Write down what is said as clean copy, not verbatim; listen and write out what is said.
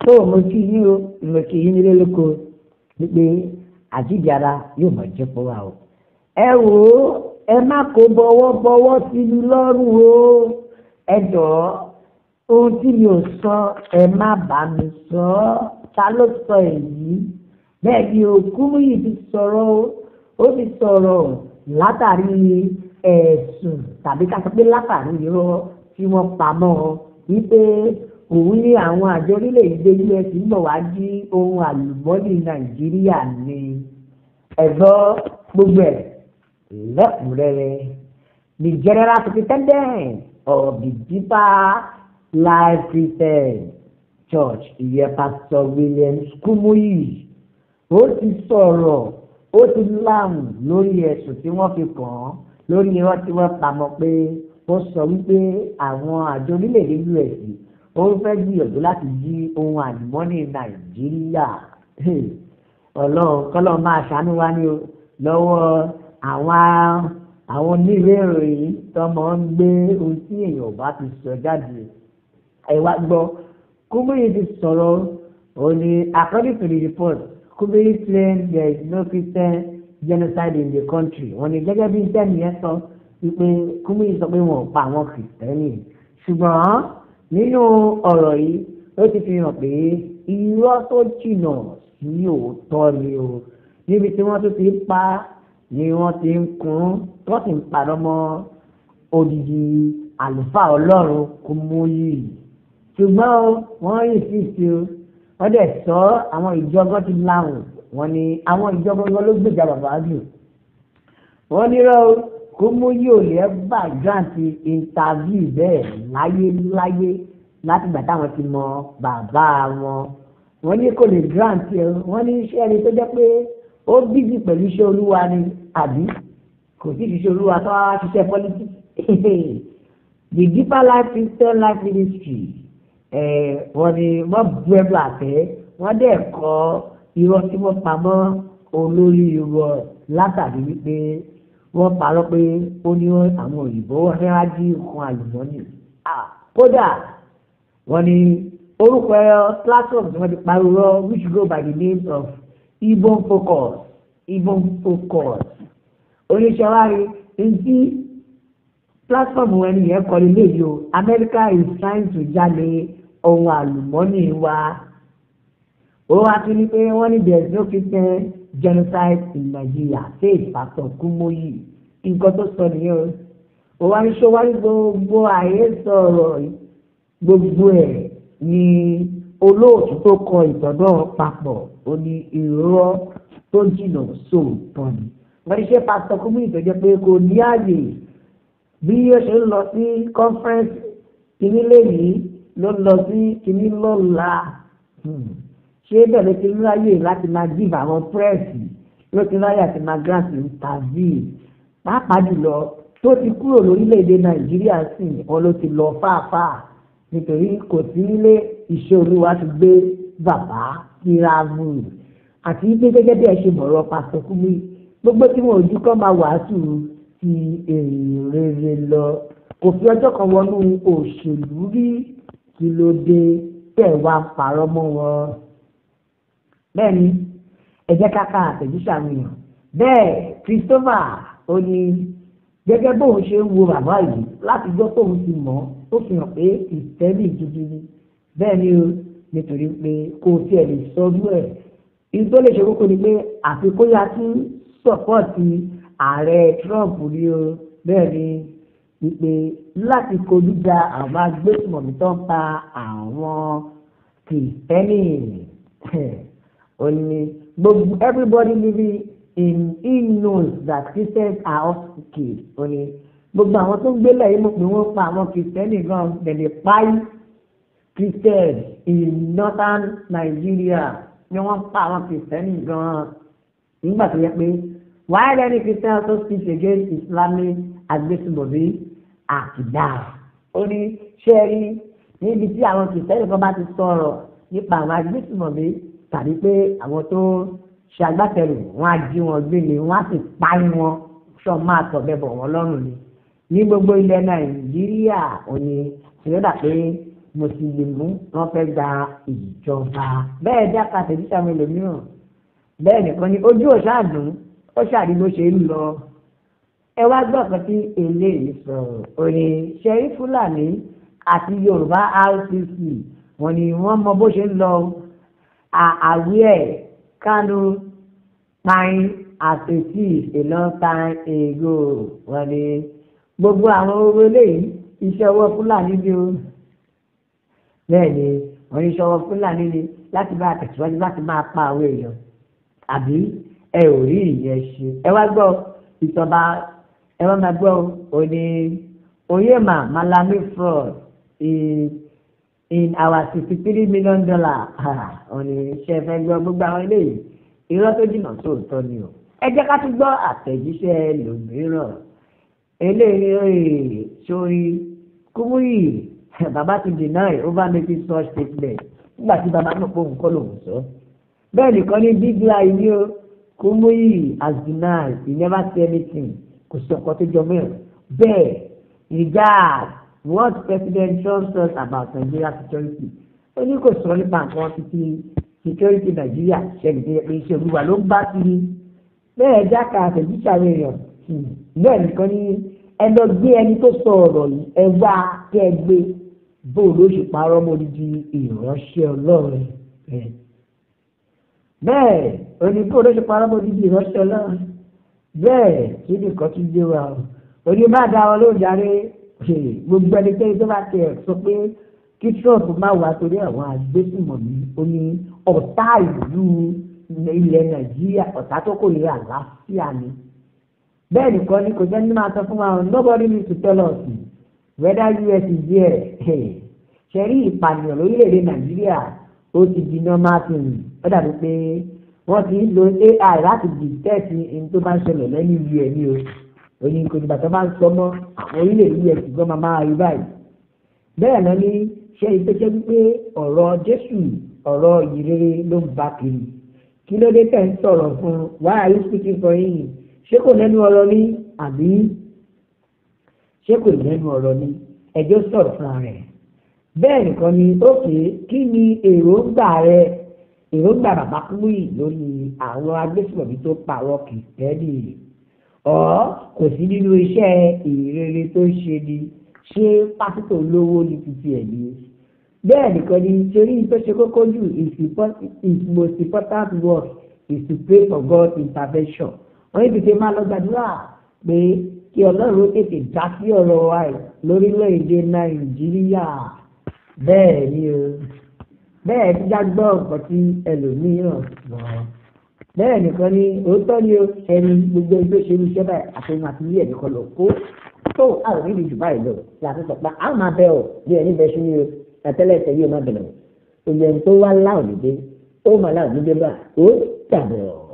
Tó mo kí yín o, mo kí yín nílé lóko wípé àjíǹde ara yóò mọ̀ jẹ́ fún wa o. Ẹ wò ó, ẹ má kó bọ́wọ́bọ́wọ́ sí mi lọ́rùn o. Ẹ jọ̀ọ́, ohun tí mi ò sọ, ẹ má bá mi sọ ọ́. Ta ló sọ èyí? Bẹ́ẹ̀ ni o, Kúmúyì ti sọ̀rọ̀ o. Ó ti sọ̀rọ̀ látàrí ẹ̀sùn tàbí ká sọ pé látàrí irọ́ tí wọ́n pamọ́ wípé òun ní àwọn àjọ orílẹ̀-èdè US ń bọ̀ wá jí ohun àlùmọ́ọ́nì Nàìjíríà ní. Ẹ̀gbọ́ gbogbo ẹ̀ lẹ́kùnrẹ́rẹ́. The General Superintendent of the Deeper Life Christian Church, ìyẹn Pastor Williams Kumuyi, ó ti sọ̀rọ̀, ó ti láhùn lórí ẹ̀sùn tí wọ́n fi kàn án lórí irọ́ tí wọ́n pamọ́ pé ó sọ wípé àwọn àjọ orílẹ̀-èdè US ó fẹ́ gbìyànjú láti jí ohun àlùmọ́ọ́nì Nàìjíríà. Ọlọ́run kọ́lọ́ máa ṣàánú wa ní o lọ́wọ́ àwọn oníwèé ìròyìn tó máa ń gbé ohun tí èèyàn ò bá ti sọ jáde. Ẹ wá gbọ́, Kúmúyì ti sọ̀rọ̀. Ó ní, according to the report, Kúmúyì claimed there is no Christian genocide in the country. Wọ́n ní gẹ́gẹ́ bí sẹ́ni yẹn sọ wípé Kúmúyì sọ pé wọn ò pa àwọn Kìrìsìtẹ́nì, ṣùgbọ́n nínú ọ̀rọ̀ yìí, ó ti fi hàn pé irọ́ tó jìnnà sí òótọ́ ni o. Níbi tí wọ́n tún ti pa ni wọ́n ti ń kún, wọ́n sì ń parọ́ mọ́ odidi àlùfáà Ọlọ́run Kúmúyì. Ṣùgbọ́n wọ́n yìí sì sí o, wọ́n dẹ̀ sọ àwọn ìjọba ti láwùn. Wọ́n ní àwọn ìjọba ló gbèjà bàbá jù. Wọ́n nírọ́, Kúmúyì ò lè bá grant interview bẹ́ẹ̀ láyé láyé láti gbà táwọn ti mọ bàbá wọn. Wọ́n ní kò lè grant ẹ. Wọ́n ní iṣẹ́ ẹni tó jẹ́ pé ó busy pẹ̀lú iṣẹ́ Olúwa ni, àbí kò sí ṣiṣẹ́ Olúwa tó wá ṣiṣẹ́ politics? The Deeper Life Christian Life Ministry, wọ́n ní wọ́n bu ẹbú àtẹ́, wọ́n dẹ̀ kọ́ irọ́ tí wọ́n pamọ́ olórí wọn látàrí wípé wọ́n parọ́ pé ó ní àwọn òyìnbó wọ́n fẹ́ wá jí nǹkan àlùmọ́nì. Kódà wọ́n ní orúkọ ẹ platform tí wọ́n ti pariwo, which go by the name of Ibon Focus, Ibon Focus, oníṣẹ́ wa rí ntí platform ẹni yẹn kọ́ ní léyìí o: "America is trying to jalè ohun àlùmọ́nì wa." Ó wá tún ní pé wọ́n ní there is no Christian genocide in Nigeria, says Pastor Kumuyi. Nǹkan tó sọ nìyẹn o. Ó wá ní sọ́wárí gbogbo àyè sọ̀rọ̀ gbogbo ẹ̀ ní olóòtú tó kọ ìtọ́dọ̀ papọ̀. Ó ní irọ́ tó jìnnà sóòótọ́ ni. Wọ́n ní ṣé Pastor Kumuyi tó jẹ́ pé kò ní àyè, bí ó ṣe ń lọ sí conference kìíní lẹ́yìn ló ń lọ sí kìíní lọ́la, ṣé bẹ́ẹ̀ ló ti ń ráyè láti máa give àwọn press, ló ti ráyè àti máa grant interview, pàápàá jùlọ tó ti kúrò lórílẹ̀‐èdè Nàìjíríà sí wọn ló ti lọ fáfáà, nítorí kò sí nílé, iṣẹ́ Olúwa ti gbé bàbá travel. Àti pé gẹ́gẹ́ bí ẹ ṣe mọ̀rọ̀ Pásítọ̀ Kúmúyì, gbogbo tí wọn ò jú kọ́ máa wàásù ti èrè rere lọ, kò fi ọjọ́ kan wọnú òṣèlú rí. Kí ló dé tẹ̀ wá parọ́ mọ́ wọn? Bẹ́ẹ̀ ni, ẹ jẹ́ ká ka àtẹ̀jíṣẹ́ àwọn èèyàn. Bẹ́ẹ̀ Christopher, ó ní gẹ́gẹ́ bóun ṣe ń wo bàbá yìí láti gbọ́ tóun ti mọ̀, ó fi hàn pé Kìrìsìtẹ́nì gidi ni. Bẹ́ẹ̀ ni o, nítorí pé kò tiẹ̀ lè sọdún ẹ̀. Ìyí tó lè ṣe kókó ni pé àfikún ya tún support ààrẹ Trump ni o. Bẹ́ẹ̀ ni, wípé láti kojú da àwọn agbésùmọ̀mí tó ń pa àwọn Kìrìsìtẹ́nì. Ó ní gbogbo everybody living in he knows that Christians are also killed. Ó ní gbogbo àwọn tó ń gbélé yìí mọ̀ pé wọ́n pa àwọn Kìrìsìtẹ́nì gan. Dem dey kpai Christians in northern Nigeria, ni wọ́n pa àwọn Kìrìsìtẹ́nì gan. Nígbà tó yẹ pé why any Christian also speak against Islamic agbésùmọ̀mí àkìdá. Ó ní ṣé ẹ rí níbi tí àwọn Kìrìsìtẹ́nì kan bá ti sọ̀rọ̀ nípa àwọn agbésùmọ̀mí tàbí pé àwọn tó ṣe agbátẹrù wọn, á jí wọn gbé ni, wọn á sì pa wọn, sọ máa tọ̀ bẹ́ẹ̀ bọ̀ wọ́n lọ́rùn ni ní gbogbo ilẹ̀ Nàìjíríà. Òní ṣèlódà pé mùsùlùmí wọ́n fẹ́ gba ìjọba. Bẹ́ẹ̀ dáka tẹ̀síṣà àwọn ẹlòmíràn. Bẹ́ẹ̀ nìkan ni ojú òṣàdùn ó ṣàrí bó ṣe ń lọ. Ẹ wá gbọ́ kan tí eléyìí sọ̀rọ̀. Òní ṣẹ́rí Fúlàní àti Yorùbá RCC wọ́n ní wọ́n mọ bó ṣe ń lọ. Aware Kanu pine as a thief a long time ago. Wọ́n ní gbogbo àwọn owó eléyìí iṣẹ́ ọwọ́ Fúlàní ni o. Bẹ́ẹ̀ ni wọ́n ní iṣẹ́ ọwọ́ Fúlàní ni láti máa tẹ̀síwájú láti máa pa àwọn èèyàn. Àbí ẹ ò rí ìyẹn ṣe. Ẹ wá gbọ́ ìtọ́ba ẹ wá máa gbọ́ òní Oyema Malami fraud in our $63 million. Òní ṣe fẹ́ gbọ́ gbogbo àwọn eléyìí irọ́ tó jìnnà sóòótọ́ ni o. Ẹ jẹ́ ká tún gbọ́ àtẹ̀jíṣẹ́ lòmíràn. Eléyìí sórí Kúmúyì bàbá ti deny over making such statement nígbà tí bàbá náà pòun kọ́ lòun sọ. Bẹ́ẹ̀ nìkan ní big lie ni o. Kúmúyì has denied, he never say anything, kò sọ nǹkan tó jọ mẹ́rin. Bẹ́ẹ̀ regard what President Trump says about Nigeria security, ó ní kò sọ nípa nǹkan títí security Nigeria ṣẹlẹ̀ tó yẹ pé iṣẹ́ olúwa ló ń bá kiri. Bẹ́ẹ̀ jáka àtẹ̀jíṣẹ́ àwọn èèyàn. Bẹ́ẹ̀ nìkan ní ẹ lọ gbé ẹni tó sọ ọ̀rọ̀ yìí, ẹ wá kẹ́ ẹ gbé bó ló ṣe parọ́ mọ́ odidi ìránṣẹ́ Ọlọ́run. Bẹ́ẹ̀ òní bó ló ṣe parọ́ mọ́ odidi ìránṣẹ́ Ọlọ́run. Bẹ́ẹ̀ kí nìkan tún gbé wa o. Òní má dá wọn lóhùn járe. Gbogbo ẹnikẹ́ni tó bá tiẹ̀ sọ pé kí Trump má wá torí àwọn agbésùmọ̀mí, ó ní ọ̀tá ìlú ilẹ̀ Nàìjíríà, ọ̀tá tó kórìíra àlàáfíà ni. Bẹ́ẹ̀ nìkan ni kò sẹ́ni máa sọ fún wa, nobody needs to tell us whether US is there. Ṣẹ̀rí ìpànìyàn lórílẹ̀‐èdè Nàìjíríà ó ti di normal thing. Ó dàbí pé wọ́n ti ń lo AI láti detect ní tó bá ń ṣẹlẹ̀ lẹ́yìn ìlú ẹ̀ ní o. Òní kò nígbà tó bá ń sọ mọ́ àwọn orílẹ̀-èdè US gan máa máa rí báyìí. Bẹ́ẹ̀ náà ní ṣe ìpèsè wípé ọ̀rọ̀ Jésù ọ̀rọ̀ ìrere ló ń bá kiri. Kí ló dé tẹ̀ ń sọ̀rọ̀ fún? Why are you speaking for him? Ṣé kò lẹ́nu ọ̀rọ̀ ni? Àbí ṣé kò lẹ́nu ọ̀rọ̀ ni? Ẹjọ́ sọ̀rọ̀ fúnra rẹ̀. Bẹ́ẹ̀ nìkan ni ókè kí ni èròǹgbà rẹ, èròǹgbà bàbá Kúmúyì lórí àwọn agbésùmọ̀mí tó pààrọ̀ kìtẹ́nì ọ̀ kò sí nínú iṣẹ́ ìrere tó ṣe ni? Ṣé pásítọ̀ olówó ní títí ẹ̀ ni? Bẹ́ẹ̀ nìkan ni torí tó ṣe kókó jù, his most important work is to pray for God's intervention. Wọ́n ní tètè máa lọ gbàdúrà pé kí Ọlọ́run ó tètè dá sí ọ̀rọ̀ wa lórílẹ̀‐èdè Nàìjíríà. Bẹ́ẹ̀ ni o. Bẹ́ẹ̀ ti já gbọ́ nǹkan tí ẹlòmíràn sọ. Bẹ́ẹ̀ nìkan ni òótọ́ ni o. Ẹni gbogbo ẹni tó ṣe irú iṣẹ́ báyìí àti ohun àti ilé ẹ̀ nìkan lọ kó tó àwọn onídìí jù báyìí lọ láti sọ pé àwọn máa bẹ ọ bí ẹni bẹ ṣe ní o àtẹ́lẹ̀ ẹsẹ̀ yóò má bẹ̀rẹ̀ o. Gbogbo ẹni tó wá láòní dé ó máa láòní dé bá ó dàbọ̀.